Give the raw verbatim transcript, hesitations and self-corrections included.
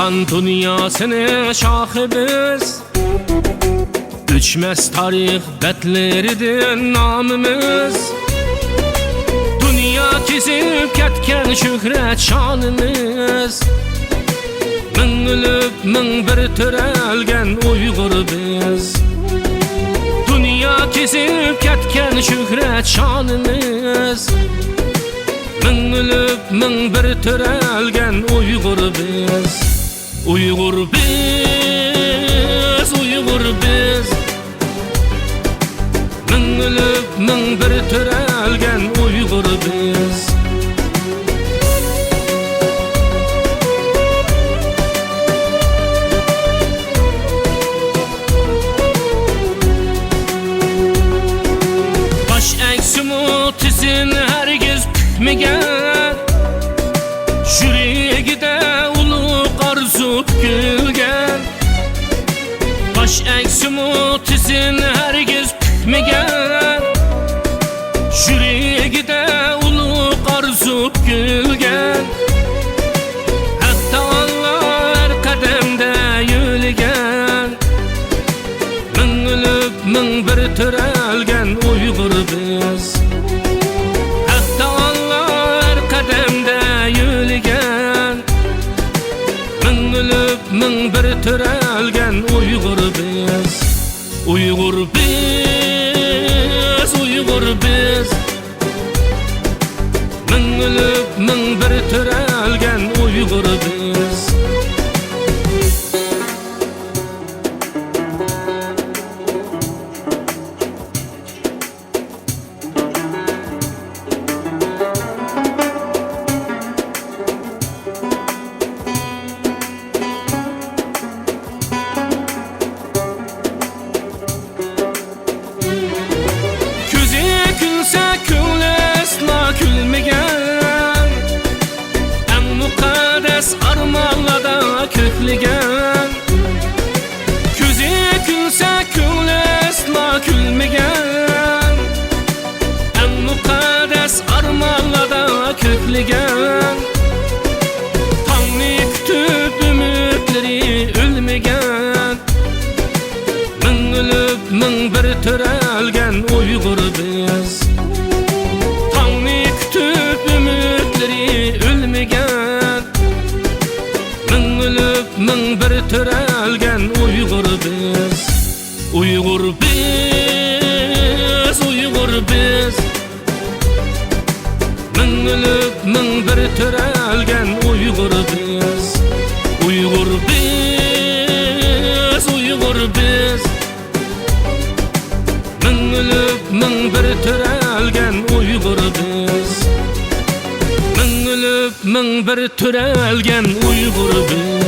دۇنياسىنىڭ شاخى بىز، ئۆچمەس تارىخ بەتلىرىدىن نامىمىز. دۇنيا كېزىپ كەتكەن شۆھرەت شانىمىز، مىڭ ئۆلۈپ، مىڭ بىر تۆرەلگەن ئۇيغۇر بىز. دۇنيا كېزىپ كەتكەن شۆھرەت شانىمىز، مىڭ ئۆلۈپ، مىڭ بىر تۆرەلگەن ئۇيغۇر بىز. ئۇيغۇر بىز، ئۇيغۇر بىز. مىڭ ئۆلۈپ، مىڭ بىر تۆرەلگەن ئۇيغۇر بىز. باش ئەگسىمۇ تىزىن ھەرگىز پۈكمىگەن، يۈرىكىدە ئۇلۇغ ئارزۇ پۈكۈلگەن. باش ئەگسىمۇ تىزىن ھەرگىز پۈكمىگەن، يۈرىكىدە ئۇلۇغ ئارزۇ پۈكۈلگەن. ھەق تائالا ھەر قەدەمدە يۆلىگەن، مىڭ ئۆلۈپ، مىڭ بىر تۆرەلگەن ئۇيغۇر بىز. ھەق تائالا ھەر قەدەمدە يۆلىگەن، مىڭ ئۆلۈپ، مىڭ بىر تۆرەلگەن ئۇيغۇر بىز. ئۇيغۇر بىز، ئۇيغۇر بىز. مىڭ ئۆلۈپ، مىڭ بىر تۆرەلگەن ئۇيغۇر بىز. كۆزى كۈلسە، كۆڭلى ئەسلا كۈلمىگەن، ئەڭ مۇقەددەس ئارمانلاردا كۆكلىگەن. كۆزى كۈلسە، كۆڭلى ئەسلا كۈلمىگەن، ئەڭ مۇقەددەس ئارمانلاردا كۆكلىگەن. تاڭنى كۈتۈپ ئۈمىدلىرى ئۆلمىگەن، مىڭ ئۆلۈپ، مىڭ بىر تۆرەلگەن ئۇيغۇر بىز. تاڭنى كۈتۈپ ئۈمىدلىرى ئۆلمىگەن، مىڭ ئۆلۈپ، مىڭ بىر تۆرەلگەن ئۇيغۇر بىز. ئۇيغۇر بىز، ئۇيغۇر بىز. مىڭ ئۆلۈپ، مىڭ بىر تۆرەلگەن ئۇيغۇر بىز. ئۇيغۇر بىز، ئۇيغۇر بىز. مىڭ ئۆلۈپ، مىڭ بىر تۆرەلگەن ئۇيغۇر بىز. مىڭ ئۆلۈپ، مىڭ بىر تۆرەلگەن ئۇيغۇر بىز.